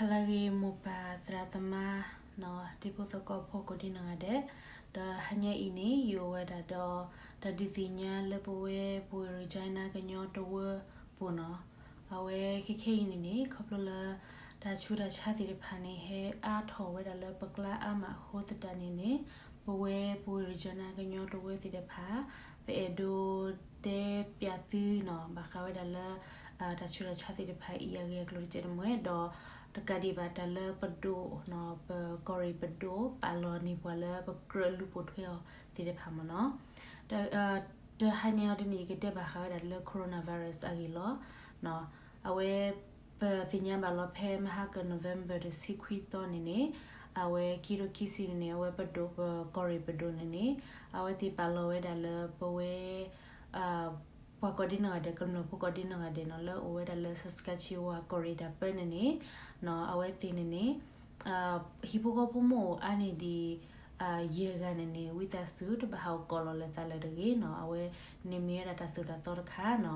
ဟါလၢအဂ့ၤ မိၢ်ပၢ်သရၣ်သမါ တံၤဖိသကိးဖိကိးဒံနီၢ်ဂၤဒဲး, ဒီးဟါညါအံၤန့ၣ် ယအိၣ်ဝဲဒၣ်ဒီး တၢ်ဒုးသ့ၣ်ညါလၢပဝဲပူၤ Regina ကညီတဝၢပူၤနီၤ. အဝဲခဲခဲအံၤန့ၣ်န့ၣ် ခီဖျိလၢ တၢ်ဆူးတၢ်ဆါသ့ၣ်တဖၣ်န့ၣ် ဟဲအါထီၣ်ဝဲဒၣ်လၢပကျါအါမးအဃိသတးန့ၣ်န့ၣ် ပဝဲပူၤ Regina ကညီတဝၢသ့ၣ်တဖၣ် ပအဲၣ်ဒိးတဲပျးသုနီၤ ဘၣ်ဃးဝဲဒၣ်လၢ တၢ်ဆူးတၢ်ဆါသ့ၣ်တဖၣ်အံၤအဂ့ၢ်အကျိၤတကဲးတမှဲၤ ဒီးတကးဒံးဘၣ်တၢ်လၢပဒိၣ်နီၤ ပကီၢ်ရ့ၣ်ပဒိၣ် ပာ်လီၤန့ၢ်ပှၤလၢပကြၢးလူၤပိာ်ထွဲအီၤသ့ၣ်တဖၣ်မ့ၢ်နီၤ. တဟါညါအီၤဒ်န့ၣ် ယကတဲဘၣ်ဃးဝဲဒၣ်လၢ coronavirus အဂ့ၢ်လီၤ. အဝဲ ပသ့ၣ်ညါဘၣ်လီၤဖဲမဟါက November တဆံခွံသီန့ၣ်န့ၣ် အဝဲခံကထိခံဆံန့ၣ်န့ၣ် အဝဲပဒိၣ်ပကီၢ်ရ့ၣ်ပဒိၣ်န့ၣ်န့ၣ် အဝဲသ့ၣ်ပာ်လီၤဝဲဒၣ်လၢပဝဲ ပှၤကိးဒံနီၢ်ဂၤဒဲး ကမျၢၢ်ဖိကိးဒံနီၢ်ဂၤဒဲးနီၤ လၢအိၣ်ဝဲဒၣ်လၢ Saskatchewan ကီၢ်ရ့ၣ်တၢ်ပၢန့ၣ်န့ၣ် အဝဲသ့ၣ်န့ၣ်န့ၣ် ဟံၣ်ဖိဃီဖိမ့ၢ်အိၣ်အါန့ၢ်ဒံး ယဲၢ်ဂၤန့ၣ်န့ၣ် ဝံသးစူၤတဘၣ်ဟးအိၣ်ကိးလီၤလၢသးလၢၤတဂ့ၤနီၤ. အဝဲန့ၣ်မ့ၢ်ဝဲဒၣ်တၢ်သိၣ်တၢ်သီတခါနီ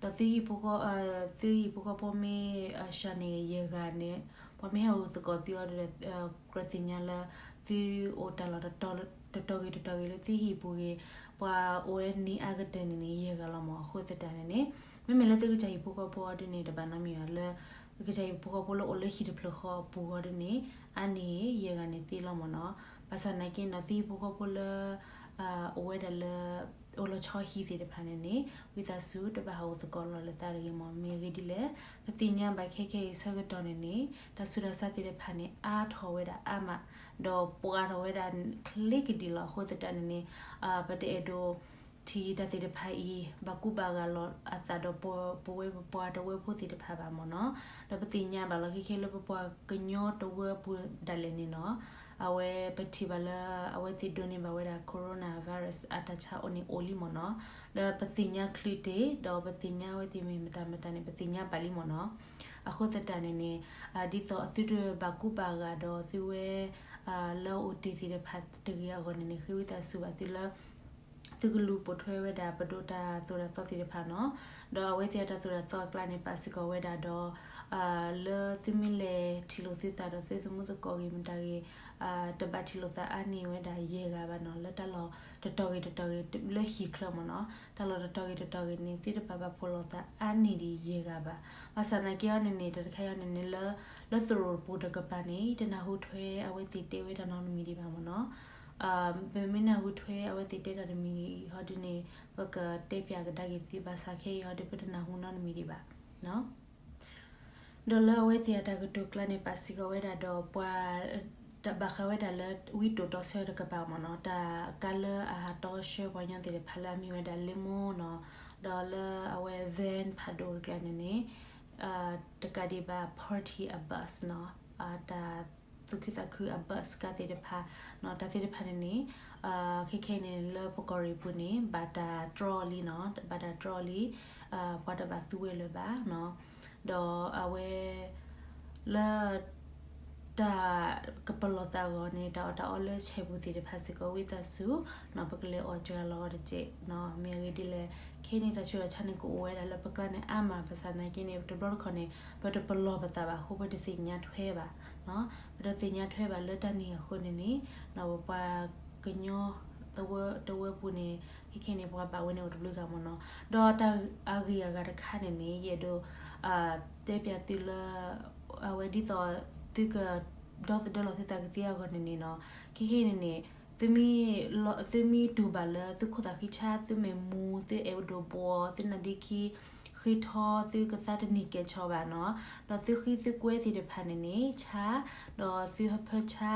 ၤ. ဒီးသုဟံၣ်ဖိဃီဖိမ့ၢ် စှၤန့ၢ်ယဲၢ်ဂၤန့ၣ် ပှၤမ့ၢ်ဟဲအိၣ်သကိးသုအီၤဒီး ကြၢးသ့ၣ်ညါလၢ သုအိၣ်တၢ်လီၢ်တတီၤဂ့ၤတတီၤဂ့ၤလၢသုဟံၣ်ပူၤဂ့ၤ ပှၤအိၣ်ဝဲန့ၢ်အါကတၢၢ်န့ၣ်န့ၣ် ယဲၢ်ဂၤလီၤမ့ၢ်. အဃိသတးန့ၣ်န့ၣ် မ့မ့ၢ်လၢသုကစၢ်ဟံၣ်ဖိဃီဖိအီၤဒ်န့ၣ် တဘၣ်နီတမံၤဘၣ်လၢ ကစၢ်ဟံၣ်ဖိဃီဖိလၢအိၣ်လၢဟံၣ်တဖျၢၣ်ဃီအပူၤအီၤဒ်န့ၣ် အါန့ၢ်ယဲၢ်ဂၤန့ၣ်သ့လီၤမ့ၢ်နီၤ. ဘၣ်ဆၣ်နာ်က့နီၤ သုဟံၣ်ဖိဃီဖိလၢ အိၣ်ဝဲဒၣ်လၢ အိၣ်လီၤဆီဟံၣ်သ့ၣ်တဖၣ်န့ၣ်န့ၣ် ဝံသးစူၤတဘၣ်ဟးအိၣ်သကိးလီၤလၢသးတဂ့ၤမ့ၢ်. မ့ၢ်အဂ့ၢ်ဒ်လဲၣ် ပသ့ၣ်ညါဘၣ်ခဲခဲအံၤဆၢကတီၢ်န့ၣ်န့ၣ် တၢ်ဆူးတၢ်ဆါသ့ၣ်တဖၣ်န့ၣ် အါထီၣ်ဝဲဒၣ်အါမး ဒီးပှၤထီၣ်ဝဲဒၣ်ချ့ကဒံးလီၤ. အဃိသတးန့ၣ်န့ၣ် ပတအဲၣ်ဒိး ထံၣ်တၢ်သ့ၣ်တဖၣ်အံၤ ဘၣ်ကူဘၣ်ဂာ်လီၤအသးဒီးပဝဲပပှၤတဝၢဖိသ့ၣ်တဖၣ်ဘၣ်မ့ၢ်နီၤ. ဒီးပသ့ၣ်ညါဘၣ်လီၤခဲခဲလၢပပှၤကညီတဝၢပူၤဒၣ်လဲာ်န့ၣ်နီၤ အဝဲပထံၣ်ဘၣ်လၢ အဝဲသ့ၣ်ဒိးန့ၢ်ဘၣ်ဝဲဒၣ် coronavirus အတၢ်ဆါအိၣ်န့ၣ်အိၣ်လံမ့ၢ်နီၤ. ဒီးပသ့ၣ်ညါချုးတ့ၢ် ဒီးပသ့ၣ်ညါအဝဲသ့ၣ်မ့ၢ်မတၤမတၤန့ၣ် ပသ့ၣ်ညါဘၣ်လံမ့ၢ်နီၤ. အဃိသတးန့ၣ်န့ၣ် ဒ်သိးအသုတဘၣ်ကူဘၣ်ဂာ်ဒီးသုဝဲ လၢအိၣ်တ့ၢ်သ့ၣ်တဖၣ်တဂ့ၤအဂီၢ်န့ၣ်န့ၣ် ဃ့ဝံသးစူၤဘၣ်သုလၢ သုကလူၤပိာ်ထွဲဝဲဒၣ်ပဒိၣ်တၢ်သိၣ်တၢ်သီသ့ၣ်တဖၣ်နီၤ. ဒီးအဝဲသ့ၣ်အတၢ်သိၣ်တၢ်သီအကျါန့ၣ် ပာ်စ့ၢ်ကီးဝဲဒၣ်ဒီး လၢသုမ့ၢ်လဲၤထံၣ်လိာ်သုသးဒီးသုသမူသကိးဂ့ၤမတၤဂ့ၤ တဘၣ်ထံၣ်လိာ်သးအါန့ၢ်ဝဲဒၣ်ယဲၢ်ဂၤဘၣ်နီၤ. လၢတၢ်လီၢ်တတီၤဂ့ၤတတီၤဂ့ၤ လၢဟံၣ်ချၢမ့ၢ်နီၤ တၢ်လီၢ်တတီၤဂ့ၤတတီၤဂ့ၤန့ၣ် သုတဘၣ်ဘၣ်ဖှီၣ်လိာ်သးအါန့ၢ်ဒံးယဲၢ်ဂၤဘၣ်. ဘၣ်ဆၣ်နာ်က့အီၤန့ၣ်န့ၣ် တၢ်တခါအံၤန့ၣ်န့ၣ် လၢ လၢသရိာ်ပူၤတကပၤန့ၣ် တနၢ်ဟူထွဲအဝဲသ့ၣ်တဲဝဲတၢ်နီတမံၤဒံးဘၣ်မ့ၢ်နီၤ. ပမ့ၢ်နၢ်ဟူထွဲအဝဲသ့ၣ်တဲတၢ်တမံၤဟီဒ်န့ၣ် ပကတဲပၠးကဒါက့ၤသု ဘၣ်ဆၣ်ခဲအံၤဟီဒ် ပတနၢ်ဟူနီတမံၤဒံးဘၣ်. ဒီးလၢအဝဲသ့ၣ်အတၢ်ကတိၤကျါန့ၣ် ပာ်စ့ၢ်ကီးဝဲဒၣ်ဒီးပှၤ တၢ်ဘၣ်ဃးဝဲဒၣ်လၢ ဝံတိာ်တီဆၢတကပၤမ့ၢ်နီၤ, တၢ်ကါလၢအဟးတီဆှၢပှၤကညီသ့ၣ်တဖၣ်လၢအမံၤဝဲဒၣ် လ့မိၢ်နီၤ, ဒီးလၢအဝဲ van ဖးဒိၣ်တကျါန့ၣ်န့ၣ် တကးဒံးဘၣ် party အ bus နီၤ, တၢ်သူၣ်ခုသးခုအ bus ကါသ့ၣ်တဖၣ်နီၤ, တၢ်သ့ၣ်တဖၣ်န့ၣ်န့ၣ် ခဲခဲအံၤန့ၣ် လၢပကီၢ်ရ့ၣ်ပူၤန့ၣ် ဘၣ်တၢ်တြီအီၤလံနီၤ, ဘၣ်တၢ်တြီအီၤလံ, ပှၤတဘၣ်သူဝဲလၢၤဘၣ်နီၤ, ဒီးအဝဲ လၢ တၢ်ကပလီၢ်သးအဂီၢ်န့ၣ် တၢ်အီၣ်တၢ်အီလၢဆဲးပူၤသ့ၣ်တဖၣ်စ့ၢ်ကီး ဝံသးစူၤနီၤ, ပကလဲၤအီၣ်စှၤလီၤအီၤတက့ၢ်နီၤ, မ့ၢ်အဂ့ၢ်ဒ်လဲၣ် ခဲအံၤန့ၣ် တၢ်ဆူးတၢ်ဆါန့ၣ် ကအိၣ်ဝဲဒၣ်လၢပကျါန့ၣ်အါမး, ဘၣ်ဆၣ်နာ်က့န့ၣ် တဘျီတခီၣ်န့ၣ် ပတပလီၢ်ပသးဘၣ်အဃိ ပတသ့ၣ်ညါထွဲဘၣ်နီၤ, ပတသ့ၣ်ညါထွဲဘၣ်လၢတၢ်န့ၣ်အဃိန့ၣ်န့ၣ် ပပှၤကညီ တဝၢပူၤန့ၣ် ခဲခဲန့ၣ် ပှၤဘၣ်ဝဲန့ၣ်အိၣ်တဘျုးဂၤမ့ၢ်နီၤ, ဒီးတၢ်အဂ့ၢ်အဂၤတခါန့ၣ်န့ၣ် ယအဲၣ်ဒိး တဲပၠးသုလၢ အဝဲဒ်သိး သုက ဒီသဒၢလီၤသုသးကသ့အဂီၢ်န့ၣ်န့ၣ်နီၤ, ခဲခဲန့ၣ်န့ၣ် သုမ့ၢ်တူၢ်ဘၣ်လၢသုခိၣ်သးဃံဆါ, သုမဲာ်မူ, သုအဲၣ်ဒိးဘှီ, သုနါဒ့ခံ ဃ့ထီ, သုကသါတနံၤကဲၣ်ဆိးဘၣ်နီၤ, ဒီးသုဃံသုကွဲသ့ၣ်တဖၣ်န့ၣ်န့ၣ် ဆါ, ဒီးသုဟၢဖၢဆါ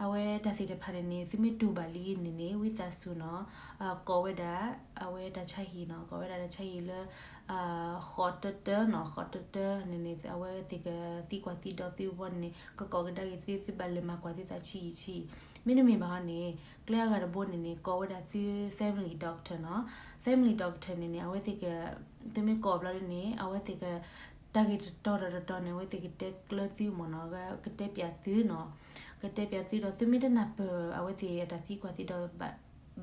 အဝဲတၢ်သ့ၣ်တဖၣ်န့ၣ်န့ၣ် သုမ့ၢ်တူၢ်ဘၣ်လံန့ၣ်န့ၣ် ဝံသးစူၤနီၤ, ကိးဝဲဒၣ် အဝဲတၢ်ဆါဟံၣ်နီၤ, ကိးဝဲဒၣ်တၢ်ဆါဟံၣ်လၢ ဃိးတၢတၢနီၤ, ဃိးတၢတၢန့ၣ်န့ၣ် အဝဲသ့ၣ်ကသံကွၢ်သံဒိးသုအဘီန့ၣ်န့ၣ် ကကိးကဒါက့ၤသု, သုဘၣ်လဲၤမၤကွၢ်သုသးဆံးယံာ်ဆံးယံာ်, မ့တမ့ၢ်ဘၣ်ဟီန့ၣ် ကျဲအဂၤတဘိန့ၣ်န့ၣ် ကိးဝဲဒၣ်သု family doctor နီၤ, family doctor န့ၣ်န့ၣ် အဝဲသ့ၣ်က သုမ့ၢ်ကိးဘျီန့ၣ် အဝဲသ့ၣ်က တၢ်ဂ့ၢ်တတီၤဒီးတတီၤန့ၣ် အဝဲသ့ၣ်ကတဲကျၢၤသုမ့ၢ်နီၤ, ကတဲပၠးသုနီၤ, ကတဲပၠးသုဒီး သုမ့ၢ်တနၢ်ပၢၢ် အဝဲသ့ၣ်အတၢ်သံကွၢ်သံဒိးဘၣ်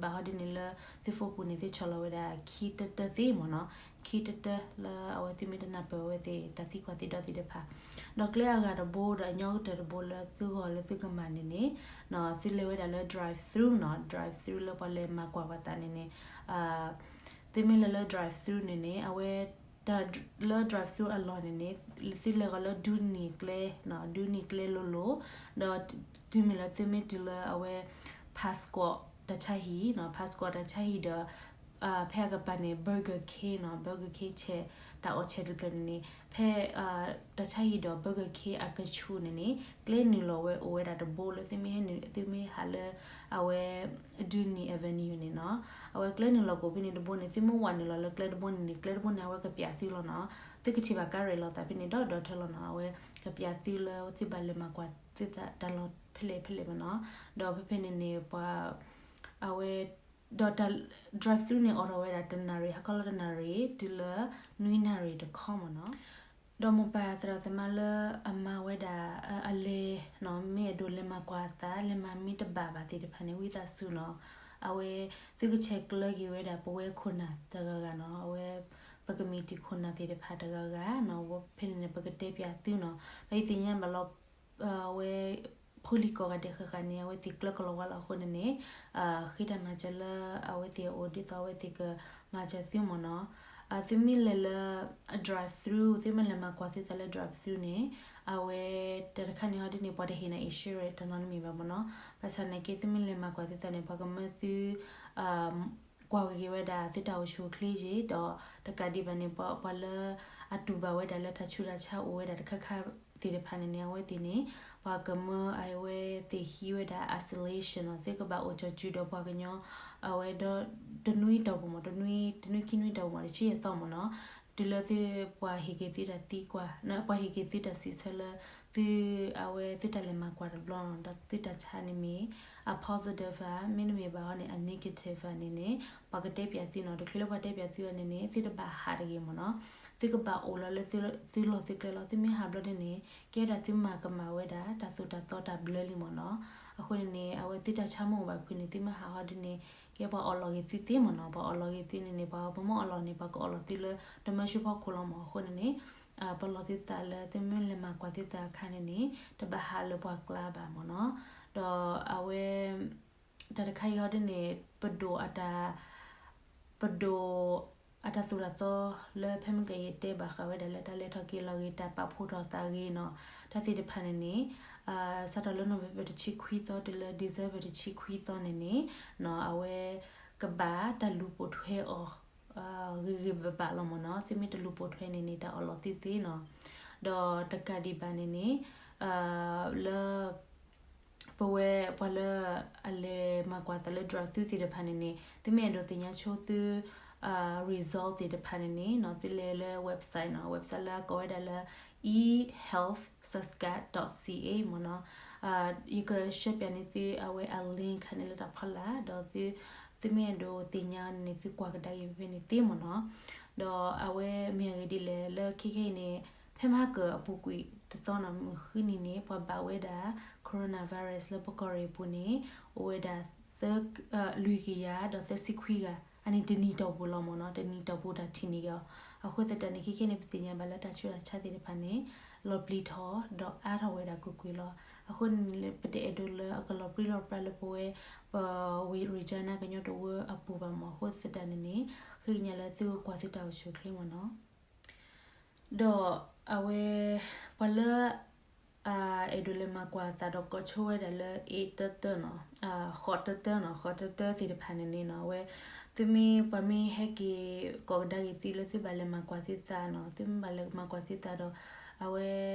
ဘၣ်ဟီဒ်န့ၣ်လၢ သု phone ပူၤန့ၣ် သုဆီၣ်လီၤဝဲဒၣ်ခံတၢတၢသ့မ့ၢ်နီၤ, ခံတၢတၢလၢအဝဲသုမ့ၢ်တနၢ်ပၢၢ်ဝဲသ့ၣ် တၢ်သံကွၢ်သံဒိးသ့ၣ်တဖၣ်, ဒီးကျဲအဂၤတဘိဒီးအညီကတၢၢ်တဘိလၢသုဂီၢ်လၢသုကမၤန့ၣ်န့ၣ် သုလဲၤဝဲဒၣ်လၢ drive through နီၤ, drive through လၢပှၤလဲၤမၤကွၢ်ပှၤသးန့ၣ်န့ၣ် သုမ့ၢ်လဲၤလၢ drive through န့ၣ်န့ၣ် အဝဲ လၢ drive through အလီၢ်န့ၣ်န့ၣ် သုလဲၤဃီၤလၢဒုးနံၤကျဲ, ဒုးနံၤကျဲလိၤလိၤ, ဒီးတုၤမ့ၢ်လၢသုမ့ၢ်တုၤလၢအဝဲ Pasco တၢ်ဆါဟံၣ်နီၤ, Pasco တၢ်ဆါဟံၣ်ဒီး ဖဲအကပၤန့ၣ် Burger King နီၤ, Burger King ဆဲး တၢ်အီၣ်ဆဲးတဖျၢၣ်န့ၣ်န့ၣ် ဖဲ တၢ်ဆါဟံၣ်ဒီး Burger King အကဆူးန့ၣ်န့ၣ် ကျဲနုာ်လီၤဝဲအိၣ်ဝဲဒၣ်တဘိလၢသုမ့ၢ်ဟဲနုာ် သုမ့ၢ်ဟးလၢ အဝဲ ဒုးနံၤ Avenue န့ၣ်နီၤ, အဝဲကျဲနုာ်လီၤကအိၣ်ဖဲန့ၣ်တဘိန့ၣ် သုမ့ၢ်ဝးနုာ်လီၤလၢကျဲတဘိန့ၣ်န့ၣ် ကျဲတဘိန့ၣ် အဝဲကပျးသုလီၤနီၤ, သုကထံၣ်ဘၣ်ကါရဲၣ်လီၤသးဖဲန့ၣ်ဒီးဒီးထၢလီၤနီၤ, အဝဲကပျးသုလၢသုဘၣ်လဲၤမၤကွၢ်သုသးတၢ်လီၢ်ဖဲလဲၣ်ဖဲလဲၣ်မ့ၢ်နီၤ, ဒီးဖဲဖဲန့ၣ်န့ၣ် ပှၤ အဝဲ ဒီးတၢ် drive through န့ၣ်အိၣ်ထီၣ်ဝဲဒၣ်တနၣ်ရံၣ် ဟါခီလၢတနၣ်ရံၣ် တုၤလၢနွံနၣ်ရံၣ်တခီမ့ၢ်နီၤ, ဒီးမိၢ်ပၢ်သရၣ်သမါလၢအမၤဝဲဒၣ် အလဲၤနီၤ မ့ၢ်အဲၣ်ဒိးလဲၤမၤကွၢ်အသး လဲၤမၤမ့ၢ်တဘၣ်ဘၣ်သ့ၣ်တဖၣ်န့ၣ် ဝံသးစူၤနီၤ, အဝဲ သုကဆဲးကျၢက့ၤဝဲဒၣ်ပဝဲခိၣ်နၢ်တဂၤဂၤနီၤ, အဝဲ ပကမံးတံာ်ခိၣ်နၢ်သ့ၣ်တဖၣ်တဂၤဂၤနီၤ, ဖဲန့ၣ်န့ၣ် ပကတဲပၠးသုနီၤ, ဒီးယသ့ၣ်ညါဘၣ်လီၤ အဝဲ ဖိလံၤကိးဂၤဒဲးဃၣ်ဃၣ်န့ၣ် အဝဲသ့ၣ်ကျၢကလီၤဝါလီၤအဃိန့ၣ်န့ၣ် ဃ့တၢ်မၤစၢၤလၢအဝဲသ့ၣ်အအိၣ်ဒ်သိးအဝဲသ့ၣ်ကမၤစၢၤသုမ့ၢ်နီၤ, သုမ့ၢ်လဲၤလၢ drive through သုမ့ၢ်လဲၤမၤကွၢ်သုသးလၢ drive through န့ၣ် အဝဲတၢ်တခါန့ၣ်ဟီဒ်န့ၣ် ပှၤတဟ့ၣ်နၤ insurance တၢ်နီတမံၤဘၣ်မ့ၢ်နီၤ, ဘၣ်ဆၣ်နာ်က့သုမ့ၢ်လဲၤမၤကွၢ်သုသးန့ၣ် ပှၤကမၢသု ကွၢ်က့ၤဝဲဒၣ်သုတၢ်အိၣ်ဆူၣ်အိၣ်ချ့ယ့ၣ် ဒီးတကးဒံးဘၣ်န့ၣ် ပှၤလၢအတူၢ်ဘၣ်ဝဲဒၣ်လၢတၢ်ဆူးတၢ်ဆါအိၣ်ဝဲဒၣ်တခါခါသ့ၣ်တဖၣ်န့ၣ်န့ၣ် အဝဲသ့ၣ်န့ၣ် ပှၤကမၢအဝဲသ့ၣ်ဟံးဝဲဒၣ် isolation နီၤ, သုကဘၣ်အိၣ်ကၠီၤစုၤဒီးပှၤကညီ အဝဲဒီးတနွံတီၢ်ပူၤမ့ၢ် တနွံ တနွံခံနွံတီၢ်ပူၤမ့ၢ် တဆံယဲၢ်သီမ့ၢ်နီၤ, တုၤလၢသုပှၤဟ့ၣ်က့ၤသုတၢ်သံကွၢ် ပှၤဟ့ၣ်က့ၤသုတၢ်စံးဆၢလၢ သု အဝဲသုတၢ်လဲၤမၤကွၢ်တဘျီနီၤ ဒီးသုတၢ်ဆါန့ၣ်မ့ၢ် အ positive ဧါ မ့တမ့ၢ်ဘၣ်အီၤန့ၣ် အ negative ဧါန့ၣ်န့ၣ် ပှၤကတဲပၠးသုနီၤ, တချုးလၢပှၤတဲပၠးသုအီၤန့ၣ်န့ၣ် သုတဘၣ်ဟးတဂ့ၤမ့ၢ်နီၤ, သုကဘၣ်အိၣ်လီၤလၢသုလီၢ်သုကျဲလီၤ, သုမ့ၢ်ဟးဘျီဒ်န့ၣ် ကဲဒၣ်သုမၤကမၣ်ဝဲဒၣ် တၢ်သိၣ်တၢ်သီတၢ်ဘျၢလံမ့ၢ်နီၤ, အဃိန့ၣ်န့ၣ် အဝဲသုတၢ်ဆါမ့ၢ်အိၣ်ဘၣ်ဖုးန့ၣ် သုမ့ၢ်ဟးဟီဒ်န့ၣ် ကဲပှၤအီၣ်လီၤက့ၤသုသ့မ့ၢ်နီၤ, ပှၤအီၣ်လီၤက့ၤသုန့ၣ်န့ၣ် ပှၤပမ့ၢ်အီၣ်လီၤန့ၣ် ပှၤကအီၣ်လီၤသုလၢတမၢဆူဖီခိၣ်လီၤမ့ၢ်, အဃိန့ၣ်န့ၣ် ပလီၢ်သုသးလၢသုမ့ၢ်လဲၤမၤကွၢ်သုသးအခါန့ၣ်န့ၣ် တဘၣ်ဟးလၢပှၤကျါဘၣ်မ့ၢ်နီၤ, ဒီးအဝဲ တၢ်တခါအံၤဟီဒ်န့ၣ် ပဒိၣ်အတၢ် ပဒိၣ်အတၢ်သိၣ်တၢ်သီလၢ ဖဲမုၢ်ကယဲၢ်တဲဘၣ်ဃးဝဲဒၣ်လၢတၢ်လဲၤထီၣ်က့ၤလီၤဂ့ၤ တၢ်ပာ်ဖှိၣ်ထီၣ်သးဂ့ၤနီၤ, တၢ်သ့ၣ်တဖၣ်န့ၣ်န့ၣ် စးထီၣ်လၢ November တဆံခွံသီ တုၤလၢ December တဆံခွံသီန့ၣ်န့ၣ် အဝဲကဘၣ်တၢ်လူၤပိာ်ထွဲအီၤ ဂ့ၤဂ့ၤဘၣ်ဘၣ်လီၤမ့ၢ်နီၤ, သုမ့ၢ်တလူၤပိာ်ထွဲန့ၣ်န့ၣ် တၢ်အီၣ်လီၤသုသ့နီၤ, ဒီးတကးဒံးဘၣ်န့ၣ်န့ၣ် လၢ ပဝဲပှၤလၢအလဲၤမၤကွၢ်သးလၢ drive through သ့ၣ်တဖၣ်န့ၣ်န့ၣ် သုမ့ၢ်အဲၣ်ဒိးသ့ၣ်ညါဆိသု result သ့ၣ်တဖၣ်န့ၣ်န့ၣ်နီၤ သုလဲၤလၢ website နီၤ, website လၢအကိးဝဲဒၣ်လၢ e health saskatchewan dot c a မ့ၢ်နီၤ, ယက share ပၠးန့ၢ်သုအဝဲအ link ခါန့ၣ်လၢတၢ်ဖီလာ် ဒီး သုမ့ၢ်အဲၣ်ဒိးသ့ၣ်ညါန့ၣ် သုကွၢ်ကဒါက့ၤဖဲန့ၣ်သ့မ့ၢ်နီၤ, ဒီးအဝဲမ့ၢ်အဂ့ၢ်ဒ်လဲၣ် လၢခဲခဲအံၤန့ၣ် ဖဲမဟါကအပူၤကွံာ်တသီနီၤ မုၢ်ဃုနံၤန့ၣ် ပှၤဘၣ်ဝဲဒၣ် coronavirus လၢပကီၢ်ရ့ၣ်အပူၤန့ၣ် အိၣ်ဝဲဒၣ် လွံၢ်ကယၤဒီးသၢဆံခွံဂၤ, အန့ၣ်တနံၣ်တီၢ်ပူၤလီၤမ့ၢ်နီၤ, တနံၣ်တီၢ်ပူၤတၢ်ထံၣ်န့ၢ်က့ၤအီၤ, အဃိသတးန့ၣ် ခဲခဲန့ၣ် ပသ့ၣ်ညါဘၣ်လၢတၢ်ဆူးတၢ်ဆါသ့ၣ်တဖၣ်န့ၣ် လီၤပျံၤထီၣ် ဒီးအါထီၣ်ဝဲဒၣ်ကွ့ၢ်ကွ့ၢ်လီၤ. အဃိန့ၣ် ပတအဲၣ်ဒိးလၢအကလီၤပြံလီၤပြါလၢပဝဲ ပဝ့ၢ် Regina ကညီတဝၢအပူၤဘၣ်မ့ၢ်, အဃိသတးန့ၣ်န့ၣ် ဃ့ကညးလၢသုကကွၢ်သုတၢ်အိၣ်ဆူၣ်အိၣ်ချ့မ့ၢ်နီၤ. ဒီးအဝဲ ပှၤလၢ အဲၣ်ဒိးလဲၤမၤကွၢ်သးဒီးကိးဆိဝဲဒၣ်လၢ အ့ၣ်တၢတၢနီၤ, ဃိးတၢတၢနီၤ, ဃိးတၢတၢသ့ၣ်တဖၣ်န့ၣ်န့ၣ်နီၤ, အဝဲ သုမ့ၢ် ပှၤမ့ၢ်ဟဲက့ၤကိးကဒါက့ၤသုလၢ သုဘၣ်လဲၤမၤကွၢ်သုသးနီၤ, သုမ့ၢ်ဘၣ်လဲၤမၤကွၢ်သုသးဒီး အဝဲ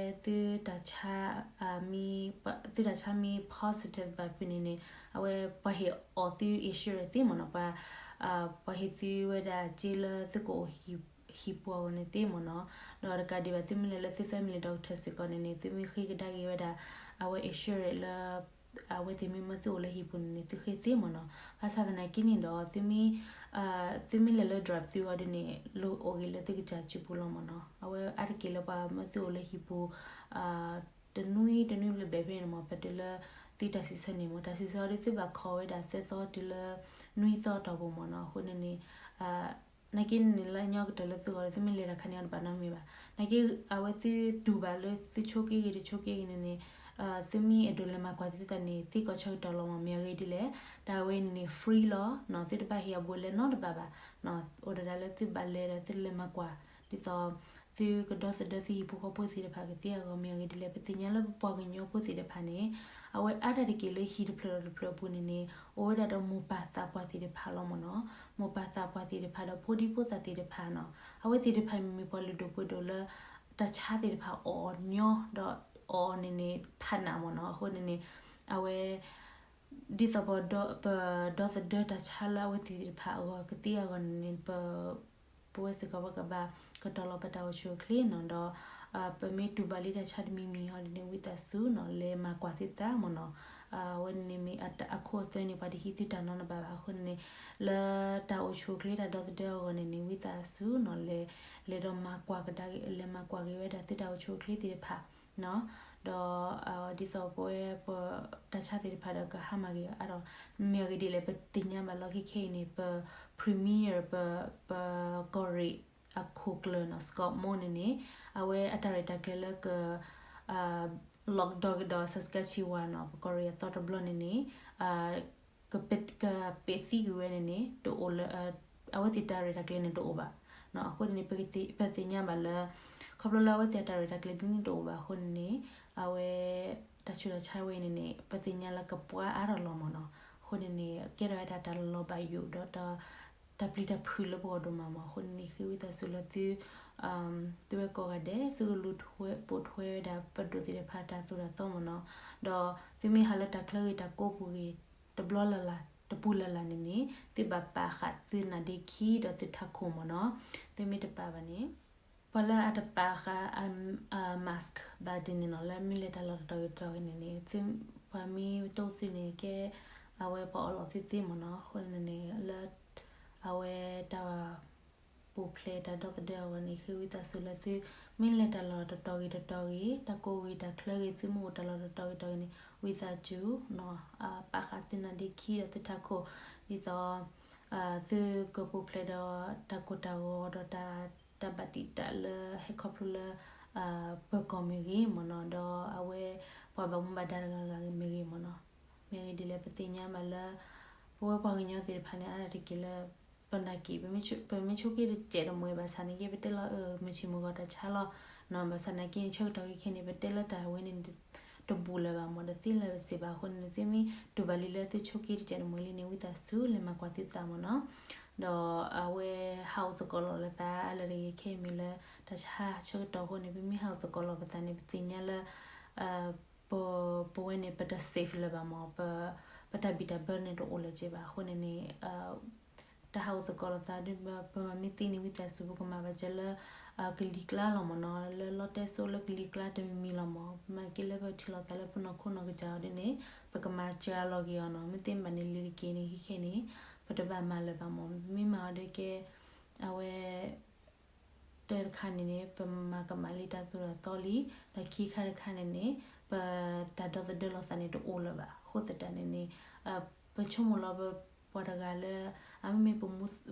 သုတၢ်ဆါ မ့ၢ် သုတၢ်ဆါမ့ၢ် positive ဘၣ်ဖုးန့ၣ်န့ၣ် အဝဲပှၤဟ့ၣ်အီၣ်သု insurance သ့မ့ၢ်နီၤ, ပှၤ ပှၤဟ့ၣ်သုဝဲဒၣ်စ့လၢသုကအိၣ်ဟံၣ်ပူၤအဂီၢ်န့ၣ်သ့မ့ၢ်နီၤ. ဒီးတကးဒံးဘၣ် သုမ့ၢ်လဲၤလၢသု family doctor စ့ၢ်ကီးန့ၣ်န့ၣ် သုမ့ၢ်ဃ့ကဒါက့ၤဝဲဒၣ် အဝဲ insurance လၢ အဝဲသ့ၣ်မ့ၢ်မၢသုအိၣ်လၢဟံၣ်ပူၤန့ၣ်န့ၣ် သုဃ့သ့မ့ၢ်နီၤ. ဘၣ်ဆၣ်သနာ်က့န့ၣ်ဒီး သုမ့ၢ်လဲၤလၢ drive through အီၤဒ်န့ၣ် လိၣ်အိၣ်ဂ့ၤလၢသုကစၢ်စုပူၤလီၤမ့ၢ်နီၤ. အဝဲအါတက့ၢ်လၢပှၤမၢသုအိၣ်လၢဟံၣ်ပူၤ တနွံတနွံဘျဲၣ်ဘျဲၣ်ဖဲန့ၣ်မ့ၢ် ပတုၤလၢသုတၢ်စံးဆၢန့ၣ်မ့ၢ် တၢ်စံးဆၢအီၤဒ်သုဘၣ်ခိးဝဲဒၣ်သၢသီတုၤလၢ နွံသီအတီၢ်ပူၤမ့ၢ်နီၤ. အဃိန့ၣ်န့ၣ် နာ်က့န့ၣ် လၢအညီကတၢၢ်လၢသုဂီၢ်ဒီး သုမ့ၢ်လဲၤတၢ်ခါန့ၣ်အီၤတဘၣ်နီတမံၤဘၣ်. နာ်က့ အဝဲသုတူၢ်ဘၣ်လၢသုဆိက့ဂ့ၤတဆိက့ဂ့ၤန့ၣ်န့ၣ် သုမ့ၢ်အဲၣ်ဒိးလဲၤမၤကွၢ်သုသးန့ၣ် သ့ကီးဆၢကတီၢ်လီၤမ့ၢ် မ့ၢ်အဂ့ၢ်ဒ်လဲၣ်. တၢ်ဝဲန့ၣ်န့ၣ် free လီၤနီၤ. သုတဘၣ်ဟ့ၣ်အဘူးအလဲနီတဘ့ၣ်ဘၣ်. အိၣ်ဒၣ်ဒၣ်လၢသုဘၣ်လဲၤဒီးသုလဲၤမၤကွၢ် ဒ်သိး သုကဒီသဒၢသုဟံၣ်ဖိဃီဖိသ့ၣ်တဖၣ်ကသ့အဂီၢ် မ့ၢ်အဂ့ၢ်ဒ်လဲၣ်. ပသ့ၣ်ညါလၢပပှၤကညီဖိသ့ၣ်တဖၣ်န့ၣ် အဝဲအါတၢ်တက့ၢ်လၢဟံၣ်တဖျၢၣ်ဒီးတဖျၢၣ်အပူၤန့ၣ်န့ၣ် အိၣ်ဝဲဒၣ်ဒီးမိၢ်ပၢ်သးပှၢ်သ့ၣ်တဖၣ်လီၤမ့ၢ်နီၤ. မိၢ်ပၢ်သးပှၢ်သ့ၣ်တဖၣ်ဒီးဖိဒံဖိသၣ်သ့ၣ်တဖၣ်နီၤ. အဝဲသ့ၣ်တဖၣ်မ့ၢ်ပှၤလုၢ်ဒိၣ်ပှ့ၤဒိၣ်လၢ တၢ်ဆါသ့ၣ်တဖၣ်အီၣ်ညီ ဒီးအီၣ်န့ၣ်န့ၣ် ဖးနးမ့ၢ်နီၤ. အဃိန့ၣ်န့ၣ် အဝဲ ဒ်သိးပ ပဒီသဒၢတၢ်ဆါလၢအဝဲသ့ၣ်တဖၣ်အဂီၢ်ကသ့အဂီၢ်န့ၣ်န့ၣ် ပ ပဝဲစ့ၢ်ကီးပကဘၣ်ကတီၤလီၤပတၢ်အိၣ်ဆူၣ်အိၣ်ချ့နီၤ. ဒီး ပမ့ၢ်တူၢ်ဘၣ်လံတၢ်ဆါတမံၤမံၤဟီဒ်န့ၣ် ဝံသးစူၤနီၤ လဲၤမၤကွၢ်သုသးမ့ၢ်နီၤ. အဝဲန့ၣ်မ့ၢ်အခိၣ်အသွဲန့ၣ် ပှၤတဟံးသုတၢ်နီတဘ့ၣ်ဘၣ်. အဃိန့ၣ်န့ၣ် လၢတၢ်အိၣ်ဆူၣ်အိၣ်ချ့တၢ်ဒီသဒၢအဂီၢ်န့ၣ်န့ၣ် ဝံသးစူၤနီၤ လဲၤ လဲၤဒီးမၤကွၢ်ကဒါ လဲၤမၤကွၢ်က့ၤဝဲဒၣ်သုတၢ်အိၣ်ဆူၣ်အိၣ်ချ့သ့ၣ်တဖၣ် ဒီး ဒ်သိးပဝဲပ တၢ်ဆါသ့ၣ်တဖၣ်ဒီးကဟါမၢ်က့ၤအါထီၣ် မ့ၢ်အဂ့ၢ်ဒ်လဲၣ် ပသ့ၣ်ညါဘၣ်လီၤခဲခဲအံၤန့ၣ် ပ premier ပ ပကီၢ်ရ့ၣ်အခိၣ်ကျၢၢ်နီၤ Scott Moe န့ၣ်န့ၣ် အဝဲအတၢ်ရဲၣ်တၢ်ကျဲၤလၢက lockdown ကဒီး Saskatchewan နီၤ ပကီၢ်ရ့ၣ်အသီတဘျီန့ၣ်န့ၣ် ကပဲာ်သံကွံာ်ဝဲန့ၣ်န့ၣ် တအိၣ်လၢ အဝဲသ့ၣ်တၢ်ရဲၣ်တၢ်ကျဲၤန့ၣ်တအိၣ်ဘၣ်. အဃိန့ၣ်န့ၣ် ပသ့ၣ်ညါဘၣ်လၢ ခီဖျိလၢအဝဲသ့ၣ်အတၢ်ရဲၣ်တၢ်ကျဲၤဒ်န့ၣ်တအိၣ်ဘၣ်အဃိန့ၣ်န့ၣ် အဝဲ တၢ်ဆူးတၢ်ဆါဝဲအံၤန့ၣ်န့ၣ် ပသ့ၣ်ညါလၢကပှဲၤအါထီၣ်လီၤမ့ၢ်နီၤ. အဃိန့ၣ်န့ၣ် ကဲထီၣ်ဝဲဒၣ်တၢ်လီၤဘၣ်ယိၣ်ဒီး တၢ်ပျံၤတၢ်ဖုးလၢပဂီၢ်ဒိၣ်မးမ့ၢ်. အဃိန့ၣ်န့ၣ် ဃ့ဝံသးစူၤလၢသု သုဝဲကိးဂၤဒဲး သုကလူၤပိာ်ထွဲဝဲဒၣ်ပဒိၣ်သ့ၣ်တဖၣ်တၢ်သိၣ်တၢ်သီမ့ၢ်နီၤ. ဒီးသုမ့ၢ်ဟးလၢတၢ်ချၢဂ့ၤတၢ်ကိးပူၤဂ့ၤ တဘျီလၢ်လၢ် တပူၤလၢ်လၢ်န့ၣ်န့ၣ် သုဘၣ်ပာ်ဃာ်သုနါဒ့ခံဒီးသုထးခိၣ်မ့ၢ်နီၤ. သုမ့ၢ်တပာ်ဘၣ်န့ၣ် ပှၤလၢအတပာ်ဃာ် mask ဘၣ်ဒ်န့ၣ်နီၤ လၢမ့ၢ်လဲၤတၢ်လီၢ်တတီၤဂ့ၤတတီၤဂ့ၤန့ၣ်န့ၣ် ပှၤမ့ၢ်တအိၣ်သုန့ၣ် ကဲ အဝဲပှၤအီၣ်လီၤသ့သ့မ့ၢ်နီၤ. အဃိန့ၣ်န့ၣ် လၢ အဝဲတၢ် ပူၤဖျဲးတၢ်ဒီသဒၢအဂီၢ်န့ၣ် ဃ့ဝံသးစူၤလၢသု မ့ၢ်လဲၤတၢ်လီၢ်တတီၤဂ့ၤတတီၤဂ့ၤ တၢ်ကိးဝံၤတၢ်ချၢဂ့ၤ သုမ့ၢ်အိၣ်တၢ်လီၢ်တတီၤဂ့ၤတတီၤဂ့ၤန့ၣ် ဝံသးစူၤ ပာ်ဃာ်သုနါဒ့ခံဒီးသုထးခိၣ် ဒ်သိး သုကပူၤဖျဲးဒီးတၢ်ကိၢ်တၢ်ဂီၤဒီးတၢ် တၢ်ဘၣ်တံာ်တာ်လၢဟဲခီဖျိလၢ ပၢၤကီၢ်မ့ၢ်ဂ့ၤမ့ၢ်နီၤ ဒီးအဝဲ ပှၤဘၣ်မူဘၣ်ဒါတဂၤဂၤမ့ၢ်ဂ့ၤမ့ၢ်နီၤ. မ့ၢ်ဂ့ၤဒ်လဲၣ် ပသ့ၣ်ညါဘၣ်လၢ ပဝဲပှၤကညီသ့ၣ်တဖၣ်န့ၣ် အါတက့ၢ်လၢ ပနာ်က့ၢ် ပမ့ၢ်ဆိက့တစဲးတမှဲၤဘၣ်ဆၣ်န့ၣ်က့ ပတဲလီၤအၢ မုၢ်ဆ့ၣ်မုၢ်ဂီၤတၢ်ဆါလီၤနီၤ. ဘၣ်ဆၣ်နာ်က့န့ၣ် ဆၢကတီၢ်ခဲခဲန့ၣ် ပတဲလၢတၢ်ဝဲန့ၣ် တဘူးလၢၤဘၣ်မ့ၢ် ဒီးသ့လၢၤစ့ၢ်ဘၣ်အဃိန့ၣ် သုမ့ၢ်တူၢ်ဘၣ်လံလၢသုဆိက့တစဲးတမှဲၤလံန့ၣ် ဝံသးစူၤလဲၤမၤကွၢ်သုသးမ့ၢ်နီၤ. ဒီးအဝဲဟးအိၣ်သကိးလီၤလၢသး အါလၢတဂ့ၤ ခဲအံၤမ့ၢ်လၢတၢ်ဆါဆၢကတီၢ်အဃိန့ၣ် ပမ့ၢ်ဟးအိၣ်သကိးလီၤပသးန့ၣ် ပသ့ၣ်ညါလၢ ပ ပဝဲန့ၣ် ပတ safe လၢၤဘၣ်မ့ၢ် ပ ပတၢ်ဘံၣ်တၢ်ဘၢန့ၣ်တအိၣ်လၢၤက့ဘၣ်အဃိန့ၣ်န့ၣ် တၢ်ဟးအိၣ်သကိးလိာ်သးဒီး ပမၤမ့ၢ်သ့န့ၣ် ဝံသးစူၤ ပကမၤဘၣ်စၢၤလၢ ကလံၤကျါလီၤမ့ၢ်နီၤ လၢလီတဲစိလၢကလံၤကျါတမံၤမံၤလီၤမ့ၢ် မၤက့ၤလၢပထံၣ်လိာ်သးလၢပနီၢ်ခိနီၢ်ကစၢ်အီၤဒ်န့ၣ် ပကမၤစၢၤအလီၤက့ၤအီၤနီၤ မ့ၢ်သ့မ့ၢ်ဘၣ်န့ၣ် လံၤတက့ၢ်န့ၣ် ခဲခဲန့ၣ် ပတဘၣ်မၤလၢၤဘၣ်မ့ၢ် မ့ၢ်မၤအီၤဒီးကဲ အဝဲ တၢ်တခါန့ၣ်န့ၣ် ပမၤကမၣ်လံတၢ်သိၣ်တၢ်သီလံ ဒီးခံခါတခါန့ၣ်န့ၣ် ပတၢ်ဒီသဒၢလိာ်သးန့ၣ်တအိၣ်လၢၤဘၣ် အဃိသတးန့ၣ်န့ၣ် ပဆိကမိၣ်လီၤပပှၤတဂၤလၢ အမ့မ့ၢ်ပ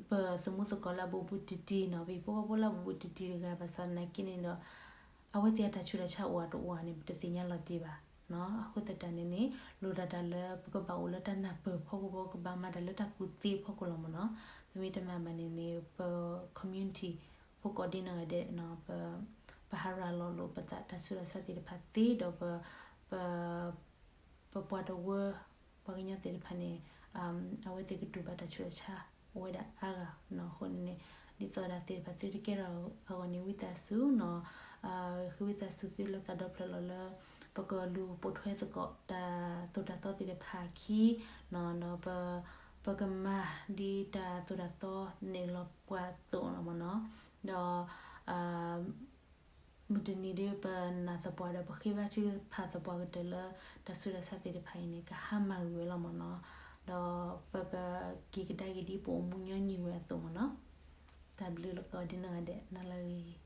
ပသမူသကိးလၢအဘူးဘူးတံၢ်တံၢ်နီၤ ပဟံၣ်ဖိဃီဖိလၢအဘူးဘူးတံၢ်တံၢ်တဂၤ ဘၣ်ဆၣ်သနာ်က့န့ၣ်ဒီး အဝဲသ့ၣ်အတၢ်ဆူးတၢ်ဆါအိၣ်ဧါတအိၣ်ဧါန့ၣ် ပတသ့ၣ်ညါလီၤတံၢ်ဘၣ်နီၤ အဃိသတးန့ၣ်န့ၣ် လိၣ်တၢ်တၢ်လၢပကဘၣ်အိၣ်လၢတၢ်နၢ်ပၢၢ်ဖီခိၣ် ပကဘၣ်မၤတၢ်လၢတၢ်ကူၣ်သ့ဖီခိၣ်လီၤမ့ၢ်နီၤ ပမ့ၢ်တမၤဘၣ်န့ၣ်န့ၣ် ပ community ဖိကိးဒ်နီၢ်ဂၤဒဲး ပ ပဟးရၤလီၤလိာ်ပသးတၢ်ဆူးတၢ်ဆါသ့ၣ်တဖၣ်သ့ဒီး ပ ပ ပပှၤတဝၢ ပှၤကညီသ့ၣ်တဖၣ်န့ၣ် အဝဲသ့ၣ်ကတူၢ်ဘၣ်တၢ်ဆူးတၢ်ဆါ အိၣ်ဝဲဒၣ်အါဂၤနီၤ အဃိန့ၣ်န့ၣ် ဒ်သိးဒၣ်သ့ၣ်တဖၣ်သုတကဲထီၣ်အဂီၢ်န့ၣ် ဝံသးစူၤနီၤ ဃ့ဝံသးစူၤသုလၢသးဒီဖျၢၣ်လီၤလၢ ပကလူၤပိာ်ထွဲသကိးတၢ်သိၣ်တၢ်သီသ့ၣ်တဖၣ်အခံနီၤ ဒီး ပကမၤဒ်တၢ်သိၣ်တၢ်သီန့ၣ်လီၤပှၤသိးလီၤမ့ၢ်နီၤ ဒီး မုၢ်တနံၤဒီး ပနာ်သပှၢ်ဒီး ပဃ့ဘါထုကဖၣ်သပှၢ်ကတၢၢ်လၢ တၢ်ဆူးတၢ်ဆါသ့ၣ်တဖၣ်အံၤန့ၣ် ကဟါမၢ်ကွံာ်ဝဲလီၤမ့ၢ်နီၤ ဒီးပကက့ၤကဒါက့ၤဒ်ပအိၣ်မူညီနုၢ်ဝဲအသိးမ့ၢ်နီၤ တၢ်ဘျုးလီၤကိးဒ်နီၢ်ဂၤဒဲး နၤလၢအဂ့ၤ